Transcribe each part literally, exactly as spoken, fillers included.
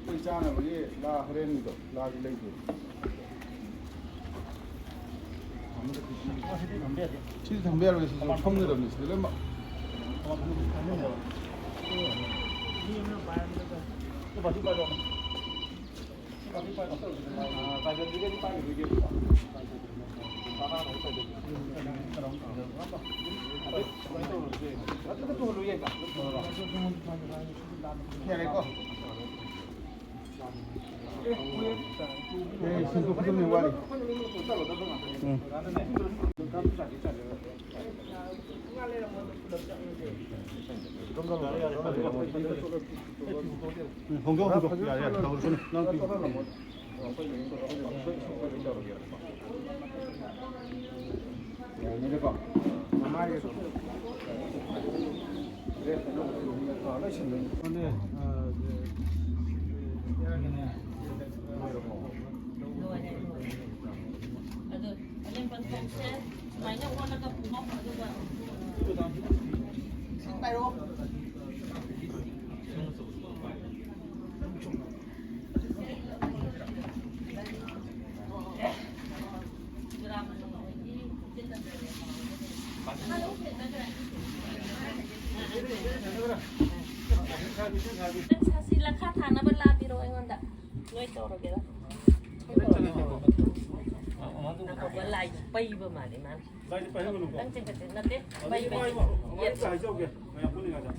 ꯑꯩꯈꯣꯏ ꯆꯥꯅꯕꯒꯤ ꯂꯥ ꯍꯣꯔꯦꯟꯒꯤꯗꯣ, ꯂꯥꯒꯤ ꯂꯩꯗꯣ꯫ ꯁꯤꯗꯤ ꯊꯝꯕ ꯌꯥꯔꯣꯏ, ꯁꯤꯁꯨ ꯐꯝꯒꯗꯕꯅꯤ, ꯁꯤꯗ ꯂꯣꯏꯅꯃꯛ꯫ ꯌꯥꯔꯦꯀꯣ? ꯑꯦ, ꯁꯦꯡꯗꯣꯛꯀꯗꯕꯅꯤ, ꯋꯥꯠꯂꯤ꯫ ꯎꯝ꯫ ꯎꯝ, ꯍꯣꯡꯗꯣꯛ, ꯍꯣꯡꯗꯣꯛ꯫ ꯌꯥꯔꯦ, ꯌꯥꯔꯦ, ꯇꯧꯔꯁꯅꯨ꯫ ꯅꯪ ꯄꯤꯌꯨ꯫ ꯂꯣꯏꯔꯦ, ꯂꯣꯏꯔꯦ꯫ ꯑꯗꯣ, ꯑꯂꯦꯝ ꯄꯟꯊꯧꯁꯦ ꯁꯨꯃꯥꯏꯅ ꯑꯣꯜꯂꯒ ꯄꯨꯔꯣ, ꯑꯗꯨꯒ ꯅꯪ ꯁꯥꯁꯤ ꯂꯈꯥ ꯊꯥꯅꯕ ꯂꯥꯛꯄꯤꯔꯣ ꯑꯩꯉꯣꯟꯗ꯫ ꯅꯣꯏ ꯇꯧꯔꯒꯦꯔꯥ? ꯑꯗꯨꯒ ꯂꯥꯏꯁꯨ ꯄꯩꯕ ꯃꯥꯜꯂꯦ ꯃꯥꯅ꯫ ꯂꯥꯏꯁꯦ ꯄꯥꯏꯍꯟꯒꯅꯨꯀꯣ꯫ ꯅꯪ ꯆꯤꯡꯈꯠꯁꯦ꯫ ꯅꯠꯇꯦ, ꯑꯗꯨꯗꯤ ꯄꯩꯕ꯫ ꯋꯥꯏꯕ꯫ ꯑꯃꯨꯛ ꯌꯦꯠ꯫ ꯑꯝꯇ ꯍꯥꯏꯖꯍꯧꯒꯦ꯫ ꯃꯌꯥꯝ ꯄꯨꯟꯅꯤꯡꯉꯥꯏꯗ꯫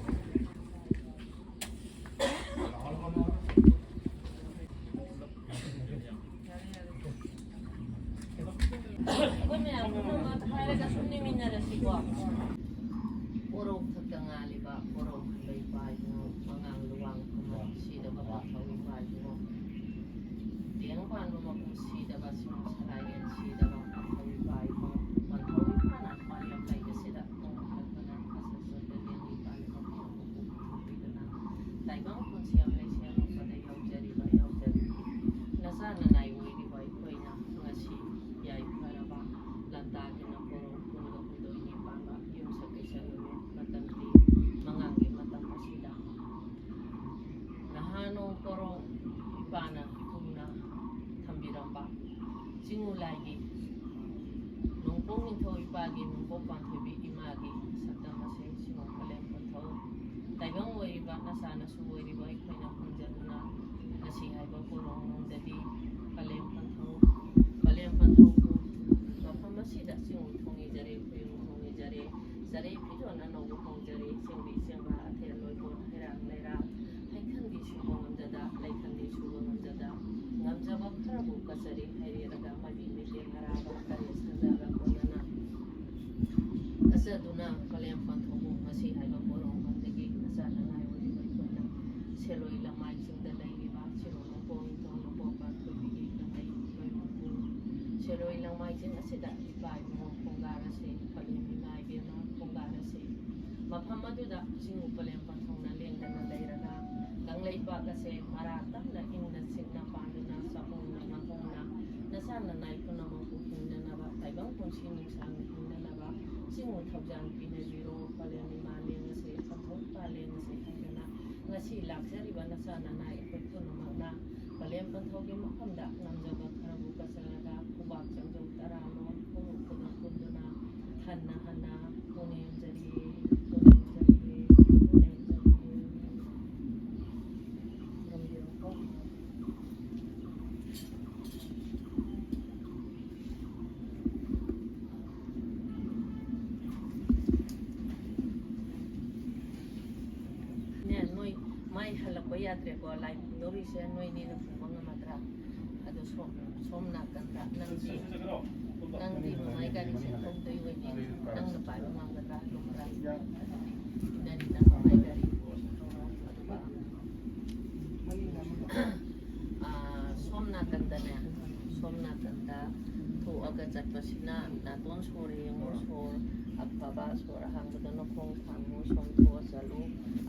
ꯑꯩꯈꯣꯏ ꯃꯌꯥꯝ ꯄꯨꯝꯅꯃꯛ ꯍꯥꯏꯔꯒ ꯁꯨꯝ ꯂꯩꯃꯤꯟꯅꯔꯁꯤꯀꯣ꯫ ꯀꯣꯔꯧ ꯊꯛꯇ ꯉꯥꯜꯂꯤꯕ ꯀꯣꯔꯧ ꯈꯝꯕ ꯏꯄꯥ ꯏꯕꯨꯡꯉꯣ, ꯃꯉꯥꯡ ꯂꯨꯋꯥꯡ ꯈꯨꯃꯟ ꯁꯤꯗꯕ ꯄꯥꯟꯊꯧ ꯏꯄꯥ ꯏꯕꯨꯡꯉꯣ, ꯇꯦꯡ ꯄꯥꯟꯕ ꯃꯄꯨ ꯁꯤꯗꯕ, ꯁꯤꯡ ꯁꯂꯥꯏꯔꯦꯟ ꯁꯤꯗꯕ ꯄꯥꯟꯊꯧ ꯏꯄꯥ ꯆꯤꯡꯉꯨ ꯂꯥꯏꯒꯤ ꯅꯣꯡꯄꯣꯛ ꯅꯤꯡꯊꯧ ꯏꯄꯥꯒꯤ, ꯅꯣꯡꯄꯣꯛ ꯄꯥꯟꯊꯣꯏꯕꯤ ꯏꯃꯥꯒꯤ ꯁꯛꯇꯝ ꯑꯁꯦ ꯁꯤꯃ ꯄꯂꯦꯝ ꯄꯟꯊꯧ ꯇꯥꯏꯕꯪ ꯑꯣꯏꯔꯤꯕ ꯅꯆꯥꯅꯁꯨ ꯑꯣꯏꯔꯤꯕ ꯑꯩꯈꯣꯏꯅ ꯐꯪꯖꯗꯨꯅ ꯉꯁꯤ ꯍꯥꯏꯕ ꯀꯣꯔꯣꯡꯂꯣꯝꯗꯗꯤ ꯄꯂꯦꯝ ꯄꯟꯊꯧ, ꯄꯂꯦꯝ ꯄꯟꯊꯧꯕꯨ ꯃꯐꯝ ꯑꯁꯤꯗ ꯆꯤꯡꯉꯨ ꯊꯧꯅꯤꯖꯔꯦ, ꯈꯨꯌꯨꯝ ꯊꯧꯅꯤꯖꯔꯦ꯫ ꯆꯔꯩ ꯐꯤꯖꯣꯜ ꯑꯅꯧꯕ ꯍꯣꯡꯖꯔꯦ, ꯆꯤꯡꯕꯤ ꯆꯤꯡꯕ ꯑꯊꯦꯜ ꯂꯣꯏꯀꯣꯟ ꯍꯩꯔꯥꯡ ꯂꯩꯔꯥ, ꯍꯩꯊꯟꯗꯤ ꯁꯨꯕ ꯉꯝꯖꯗ, ꯂꯩꯊꯟꯗꯤ ꯁꯨꯕ ꯉꯝꯖꯗ, ꯉꯝꯖꯕ ꯈꯔꯕꯨ ꯀꯠꯆꯔꯦ, ꯍꯩꯔꯦꯜꯂꯒ ꯃꯥꯏꯕꯤ ꯃꯩꯇꯦꯛ ꯑꯔꯥꯕ ꯇꯔꯦꯠ ꯁꯟꯖꯥꯒ ꯀꯣꯟꯅꯅ ꯀꯠꯆꯗꯨꯅ ꯄꯂꯦꯝ ꯄꯟꯊꯧꯕꯨ ꯉꯁꯤ ꯍꯥꯏꯕ ꯄꯣꯔꯣꯝꯕꯝꯗꯒꯤ ꯃꯆꯥ ꯅꯅꯥꯏ ꯑꯣꯏꯔꯤꯕ ꯑꯩꯈꯣꯏꯅ ꯁꯦꯂꯣꯏ ꯂꯃꯥꯏꯁꯤꯡꯗ ꯂꯩꯔꯤꯕ ꯁꯤꯔꯣ ꯅꯣꯡꯄꯣꯛ ꯅꯤꯡꯊꯧ ꯅꯣꯡꯄꯣꯛ ꯄꯥꯟꯊꯣꯏꯕꯤꯒꯤ ꯀꯪꯂꯩ ꯃꯌꯨꯝꯕꯨ ꯁꯦꯂꯣꯏ ꯂꯃꯥꯏꯁꯤꯡ ꯑꯁꯤꯗ ꯏꯄꯥ ꯏꯕꯨꯡꯉꯣ ꯈꯣꯡꯒꯥꯔꯁꯦ, ꯄꯂꯦꯝ ꯏꯃꯥ ꯏꯕꯦꯝꯃ ꯈꯣꯡꯒꯥꯔꯁꯦ, ꯃꯐꯝ ꯑꯗꯨꯗ ꯆꯤꯡꯉꯨ ꯄꯂꯦꯝ ꯄꯟꯊꯧꯅ ꯂꯦꯡꯗꯅ ꯂꯩꯔꯒ ꯀꯪꯂꯩꯄꯥꯛ ꯑꯁꯦ ꯃꯔꯥ ꯇꯞꯅ ꯏꯪꯅ ꯆꯤꯛꯅ ꯄꯥꯟꯗꯨꯅ ꯆꯥꯍꯣꯡꯅ ꯉꯥꯍꯣꯡꯅ ꯅꯆꯥ ꯅꯅꯥꯏ ꯄꯨꯝꯅꯃꯛꯄꯨ ꯍꯤꯡꯅꯅꯕ, ꯇꯥꯏꯕꯪ ꯄꯨꯟꯁꯤ ꯅꯨꯡꯁꯥꯡꯅ ꯍꯤꯡꯅꯅꯕ ꯆꯤꯡꯉꯨ ꯊꯧꯖꯥꯟ ꯄꯤꯅꯕꯤꯔꯣ, ꯄꯂꯦꯝ ꯏꯃꯥ ꯂꯦꯡꯉꯁꯦ, ꯄꯟꯊꯧ ꯏꯄꯥ ꯂꯦꯡꯉꯁꯦ ꯍꯥꯏꯗꯅ ꯉꯁꯤ ꯂꯥꯛꯆꯔꯤꯕ ꯅꯆꯥ ꯅꯅꯥꯏ ꯑꯩꯈꯣꯏ ꯄꯨꯝꯅꯃꯛꯅ ꯄꯂꯦꯝ ꯄꯟꯊꯧꯒꯤ ꯃꯐꯝꯗ ꯉꯝꯖꯕ ꯈꯔꯕꯨ ꯀꯠꯆꯔꯒ ꯈꯨꯕꯥꯛ ꯆꯪꯖꯧ ꯇꯔꯥ ꯂꯣꯟ ꯈꯨꯔꯨ ꯈꯨꯗꯝ ꯄꯨꯟꯗꯨꯅ ꯍꯟꯅ ꯍꯟꯅ ꯄꯨꯅꯦꯝꯖꯔꯤ, ꯄꯨꯅꯦꯝꯖꯔꯤ, ꯄꯨꯅꯦꯝꯖꯔꯤ꯫ ꯉꯝꯕꯤꯔꯣꯀꯣ꯫ ꯅꯦ, ꯅꯣꯏ ꯃꯥꯏ ꯍꯜꯂꯛꯄ ꯌꯥꯗ꯭ꯔꯦꯀꯣ, ꯂꯥꯏ ꯈꯨꯔꯨꯝꯗꯧꯔꯤꯁꯦ ꯅꯣꯏꯅꯤꯅ ꯈꯨꯔꯨꯝꯕ ꯉꯝꯃꯗ꯭ꯔꯥ? ꯑꯗꯣ ꯁꯣꯝ, ꯁꯣꯝ ꯅꯥꯀꯟꯗ ꯅꯪꯗꯤ, ꯅꯪꯗꯤ ꯃꯃꯥꯏ ꯒꯥꯔꯤꯁꯦ ꯊꯧꯗꯣꯏ ꯑꯣꯏꯗꯤ ꯅꯪꯅ ꯄꯥꯏꯕ ꯉꯝꯒꯗ꯭ꯔꯥ ꯂꯨꯝꯕ꯭ꯔꯥ? ꯑꯗꯨꯗꯤ ꯏꯟꯅꯔꯤ ꯅꯪ ꯃꯃꯥꯏ ꯒꯥꯔꯤ ꯊꯧꯔꯣ꯫ ꯑꯗꯨꯒ ꯑꯥ, ꯁꯣꯝ ꯅꯥꯀꯟꯗꯅꯦ, ꯁꯣꯝ ꯅꯥꯀꯟꯗ ꯊꯣꯛꯑꯒ ꯆꯠꯄꯁꯤꯅ ꯅꯥꯇꯣꯟ ꯁꯣꯔ ꯌꯦꯡꯉꯨ, ꯁꯣꯔ ꯑꯐꯕ, ꯁꯣꯔ ꯑꯍꯥꯡꯕꯗ ꯅꯈꯣꯡ ꯊꯝꯃꯨ, ꯁꯣꯝ ꯊꯣꯛꯑ ꯆꯠꯂꯨ꯫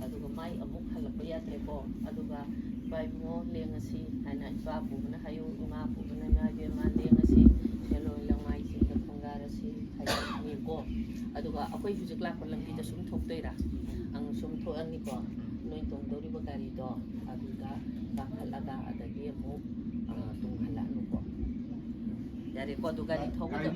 ꯑꯗꯨꯒ ꯃꯥꯏ ꯑꯃꯨꯛ ꯍꯜꯂꯛꯄ ꯌꯥꯗ꯭ꯔꯦꯀꯣ꯫ ꯑꯗꯨꯒ ꯏꯄꯥ ꯏꯕꯨꯡꯉꯣ ꯂꯦꯡꯉꯁꯤ ꯍꯥꯏꯅ ꯏꯄꯥ ꯄꯨꯕꯅ ꯍꯥꯏꯌꯨ, ꯏꯃꯥ ꯄꯨꯕꯅ ꯏꯃꯥ ꯏꯕꯦꯝꯃ ꯂꯦꯡꯉꯁꯤ, ꯁꯦꯂꯣꯏ ꯂꯃꯥꯏꯁꯤꯡꯗ ꯈꯣꯡꯒꯥꯔꯁꯤ ꯍꯥꯏꯅꯤꯀꯣ꯫ ꯑꯗꯨꯒ ꯑꯩꯈꯣꯏ ꯍꯧꯖꯤꯛ ꯂꯥꯛꯄ ꯂꯝꯕꯤꯗ ꯁꯨꯝ ꯊꯣꯛꯇꯣꯏꯔꯥ? ꯑꯪ, ꯁꯨꯝ ꯊꯣꯛꯑꯅꯤꯀꯣ꯫ ꯅꯣꯏ ꯇꯣꯡꯗꯧꯔꯤꯕ ꯒꯥꯔꯤꯗꯣ ꯑꯗꯨꯗ ꯀꯥꯈꯠꯂꯒ ꯑꯗꯒꯤ ꯑꯃꯨꯛ, ꯑ, ꯇꯣꯡꯍꯜꯂꯛꯑꯅꯨꯀꯣ꯫ ꯀꯣ, ꯑꯗꯨ ꯒꯥꯔꯤ ꯊꯧꯕꯗꯣ꯫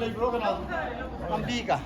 ꯂꯩꯕ꯭ꯔꯣ ꯀꯅꯥ? ꯂꯝꯕꯤꯒ꯫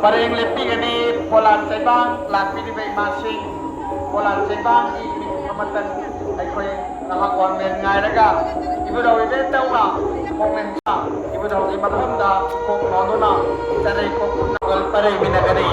ꯄꯔꯦꯡ ꯂꯦꯞꯄꯤꯒꯅꯤ꯫ ꯄꯣꯂꯥꯠ ꯆꯩꯕꯥꯡ ꯂꯥꯛꯄꯤꯔꯤꯕ ꯏꯃꯥꯁꯤꯡ, ꯄꯣꯂꯥꯠ ꯆꯩꯕꯥꯡꯒꯤ ꯃꯤꯅꯤꯠ ꯑꯃꯇꯪ ꯑꯩꯈꯣꯏ ꯉꯥꯏꯍꯥꯛ ꯋꯥꯡꯂꯦꯟ ꯉꯥꯏꯔꯒ ꯏꯕꯨꯙꯧ ꯏꯕꯦꯟꯗꯧꯅ ꯈꯣꯡꯂꯦꯟ ꯏꯕꯨꯙꯧꯒꯤ ꯃꯐꯝꯗ ꯀꯣꯛ ꯂꯣꯟꯗꯨꯅ ꯆꯔꯩ ꯀꯣꯛ ꯄꯔꯦꯡ ꯃꯤꯟꯅꯒꯅꯤ꯫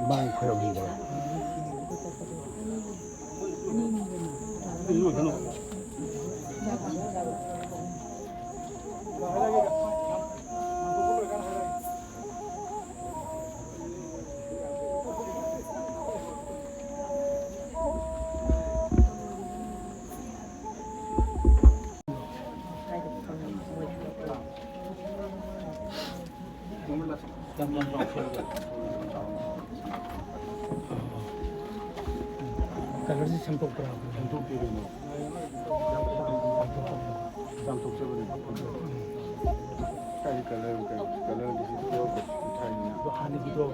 ꯏꯃꯥꯒꯤ ꯈꯣꯏꯔꯝꯕꯤꯗꯣ꯫ ꯀꯂꯔꯁꯤ ꯁꯦꯝꯗꯣꯛꯄ꯭ꯔꯥ? ꯁꯦꯝꯗꯣꯛꯇꯦ ꯀꯩꯅꯣ꯫ ꯌꯥꯝ ꯊꯣꯛꯆꯕꯅꯦ꯫ ꯀꯥꯏꯗ ꯀꯂꯔ, ꯀꯂꯔꯒꯤꯁꯤ ꯄꯤꯌꯣꯔ ꯊꯥꯏꯅꯤꯅ꯫ ꯑꯗꯣ ꯍꯥꯟꯅꯒꯤꯗꯣ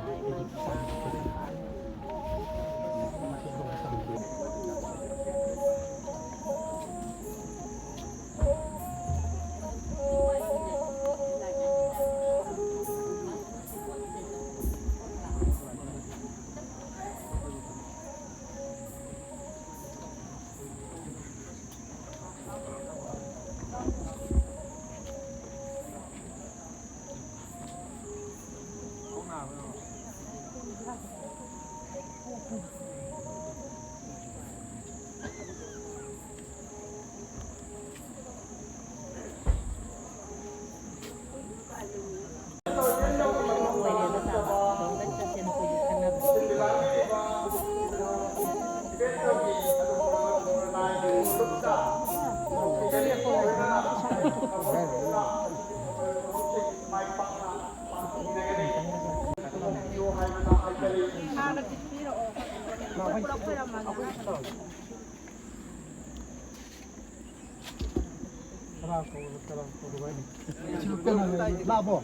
ꯑꯩꯗꯤ ꯂꯥꯛꯑꯕꯣ?